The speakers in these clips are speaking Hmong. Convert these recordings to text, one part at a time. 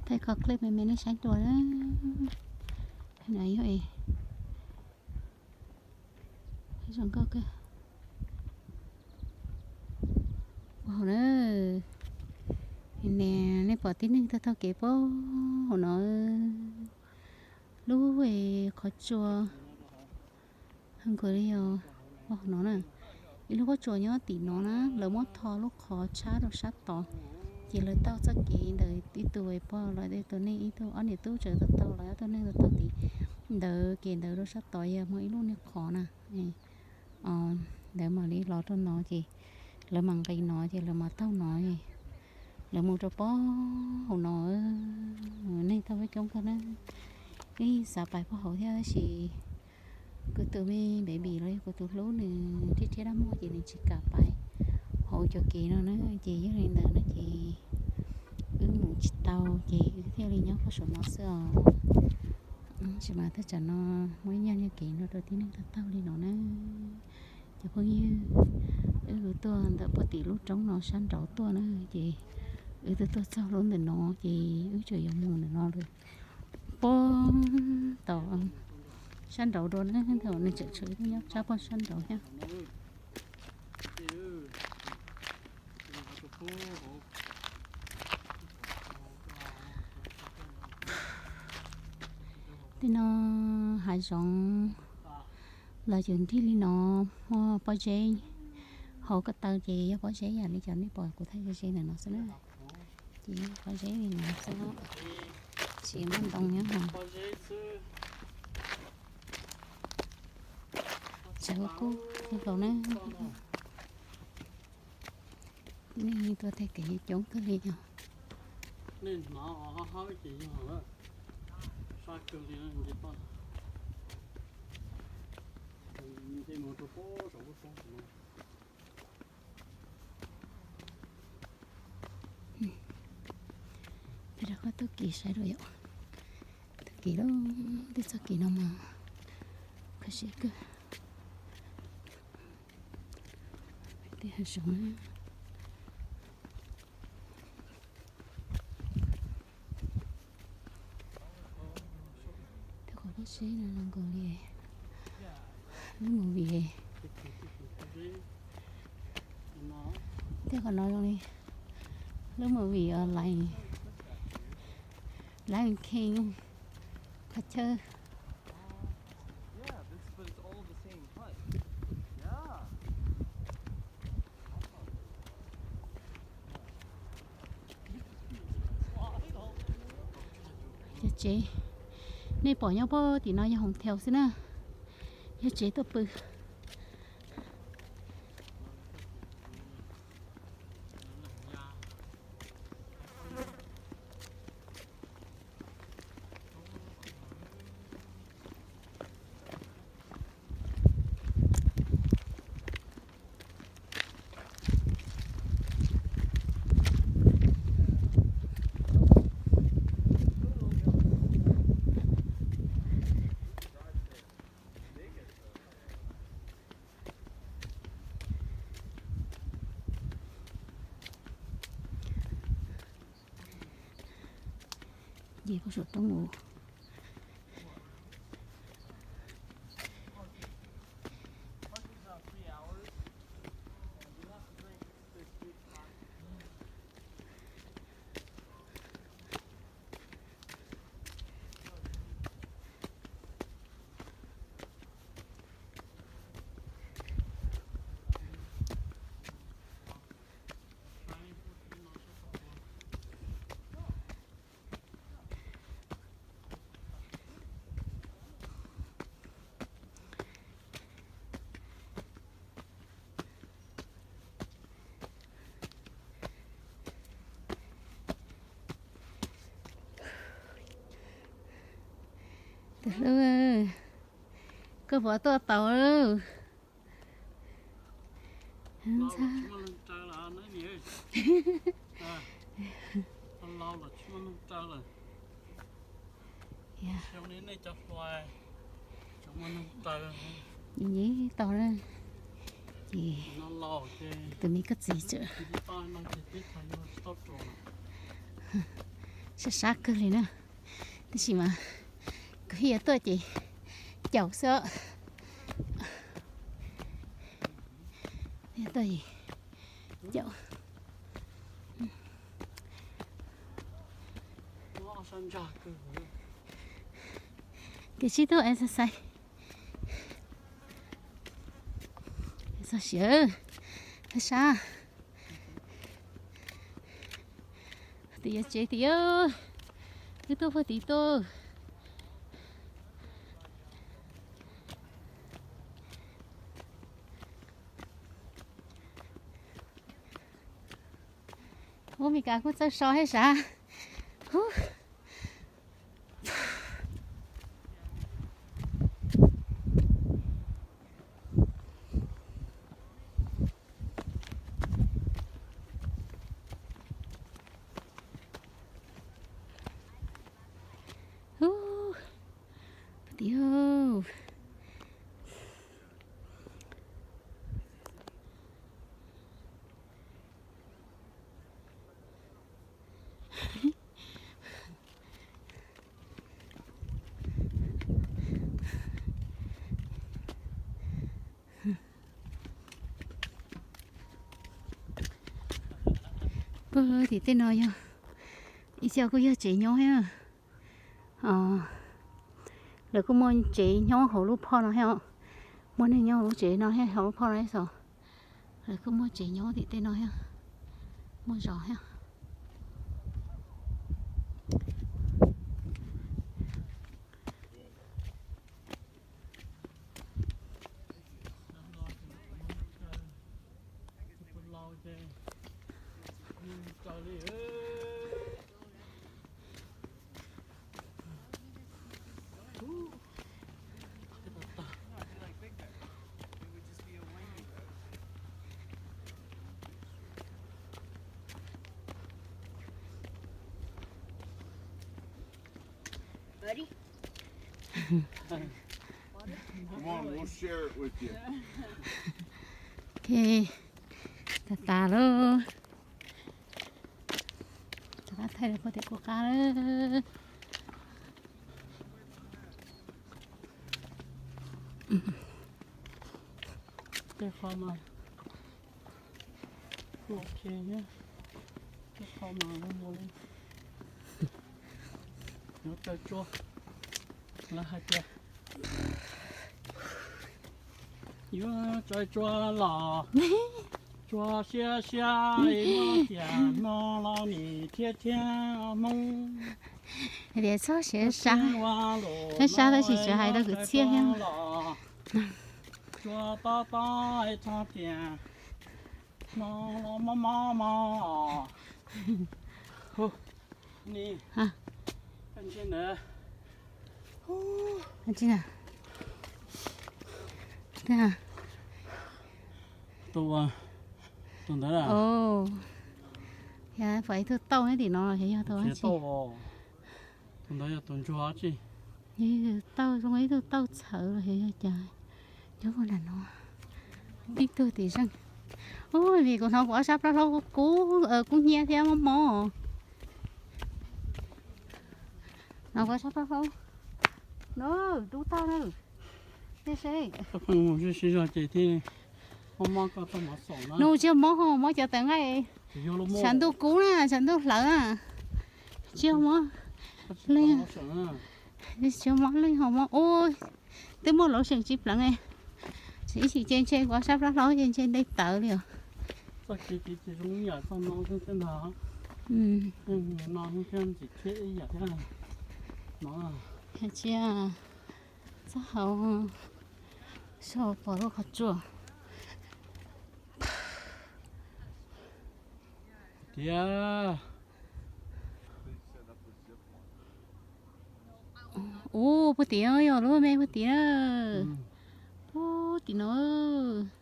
Thaij cov clip me me nej saib dua na. No yog zoo nkauj kawg. Ua hauv na, nej pom tib neeg taug taug kev pab hauv no. Lub qhov tsua nkaus li yog pab hauv no na. Ib lub pob tsuas nyob tim no na, lawv muab tho lub qhov tshab rau sab tod, ces lawv taug txoj kev ntawd ib tug pog los ib tug neeg, ib tug ob niam tub txawm taug taug los ob tug neeg taug taug tim ntawd, kev ntawd rau sab tod yog muaj ib lub niag qhov na. Ntawd mam li los rau no ces lawv mam nqis no ces lawv mam taug no, lawv mus rau pab hauv no. Neeg taug coob kawg na. Wb xav pais pab hauv thiab tab sis kuv tus me baby los yog kuv tus hlub nws thiab thiab dab muag ces nws tsis kam pais hauv cov kev no na, ces yog li ntawd no ces wb mus tsis tau ces wb thiaj li nyob pab saum no xwb os. Tab sis mas thaj tsam no muaj ib nyuag kev no rau tib neeg taug taug li no na. Cov phooj ywg, wb kuj tuaj ntawm pem tim lub roob no sab nraud tuaj na, ces wb twb tuaj txog lub ntawm no ces wb tseem yuav mus ntawm no lawm. Pab tom sab nraud dua na, thaum nws tseem tshuav ib lub nyob sab pem sab nraud thiab. Tej no hav zoov los ces nrig li no, muaj pob zeb hauv ko taw ces yog pob zeb yam li cov nej pom kuv thaij ze ze ntawm no xwb na. Ces yog pob zeb li no xwb, tsis muaj ntoo nyob hauv. Tsav kub kawg nkaus na. Nej tuaj tej kev coob kawg li os. Peb rov qab taug kev saib dua yom. Taug kev lawm, tej txoj kev no mas kho siab kawg. Tej hav zoov na. Tej qhov pob zeb no zoo nkaus li lub movie. Tej qhov no zoo li lub movie Lion, Lion King qhov chaw. Yog tsev, nej pom nyob pem tim no yog hotel xwb na, yog tsev tuaj pw. Ces pem saum roob mus. Tus hlub, koj puas tuaj tau? Nyeem tau na. Ces tus me koj txiv tseem, Sab sab kawg li na. Tab sis mas kuv thiaj yuav tuaj ces caum xwb. Tuaj ces caum. Ces sib tub exercise. Txog siav, sab. Tim yuav tsev tim, wb tuaj puag tim tuaj. Ub, Mes Kas kuj txawj so thiab sav. Ub, pw tim. Pw tim tej no yog ib co kuj yog tsev nyob thiab. Lawv kuj muaj tsev nyob hauv lub phoj no thiab os. Muaj neeg nyob hauv lub tsev no thiab, hauv lub phoj no ib xos. Lawv kuj muaj tsev nyob tim tej no thiab, muaj zos thiab. Ok, tas tas lawm. Rov qab thaij rau puag tim kuv qab lawm. Tej qhov mas kuj ok thiab, tej qhov mas zoo nkaus li yuav tsaws tsua. Lawv hais tias yuav tsaws tsua los tsua siab siab li, tias no los nim thiab thiab Hmoob. Hais tias txhob siav sab, sab tab sis tseem hais rau kwv txhiaj thiab. Tsua pob pob txog tias no los mob mob mog. Ni, ntsia ntawd. Tus, tus ntawd, yog pom ib tug tauj nyob tim no los xyov yog tus dab tsi. Tus ntawd yog tus ntsuag dab tsi. Yog tauj zoo ib tug tauj txhawv los xyov yog cas nyob puag nram no. Ib tug tim zeej. Ub, vim kuv hnov kuv ob sab plab hlaub kub kub hnyiab thiab mob mob. Hnov kuv ob sab plab hlaub no rub tag na. Sib zog ces thiaj mob mob koj txoj mov xaum na. Nus tsis yog mob ho mob cov tawv nqaij. Tshav ntuj kub na, tshav ntuj hlawv na. Tsis yog mob leeg, tsis yog mob leeg ho mob ub. Twb muaj lotion tsis pleev, ib chim ces ntshe kuv ob sab plab hlaub ces ntshe nte tawv li os. Txoj kev ces zoo ib yam txoj no thiab ntag. No thiab ntxim thiab ib yam thiab no. Tsis txaj hau, soj pom lub qhov tsua. Tiag. Ub, puag tim no yog lub me puag tim na. Puag tim no.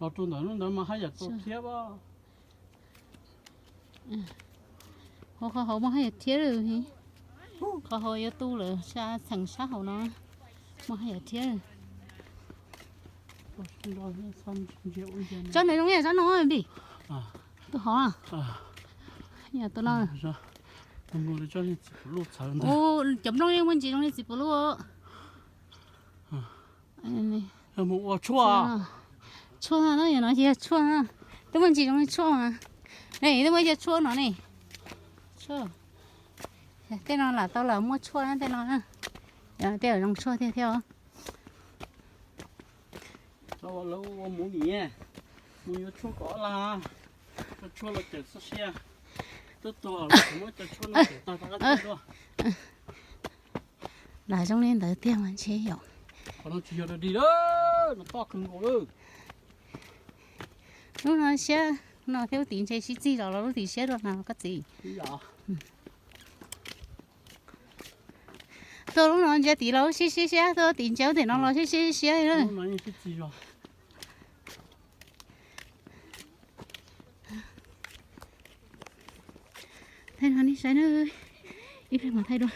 Los rau ntawm lub ntawd mas haj yam txaus thiab. Hauv qhov hauv muaj haj yam thiab. Qhov hauv yuav tu lawm, txheem sab hauv no muaj haj yam thiab. Tsob ntawd zoo li tsob no, Npis. Tus hov, yog tus no. Cov nplooj yeej muaj ntsis zoo li txiv puv luj. Tshuaj no, yog no ces yog tshuaj na. Twb muaj ntsis zoo li tshuaj mas. Ne, twb muaj cov tshuaj no ne. Tej no lam tau lam muaj tshuaj na tej no na. Tej zoo tshuaj thiab thiab. Lawv ua mus nim, mus yuav tshuaj kom laj, cov tshuaj los cawm txoj sia. Twb tuag muab cov tshuaj no cawm tag tau qab tsuag dua. Lam zoo li ntawd tiag mas ntshe yom. Qhov no tsis yog dog dig lawm, no toj kawg nkaus lawm. Lub no siab no thiab lub tim ntshe sib txig los los lub tim siab dua mas koj txiv. Tuaj lub no ntsia tim los lub siab siab siab, tuaj tim ntsia tim no los siab siab siab li. Thaij no nej saib na, ib pliag mam thaij dua.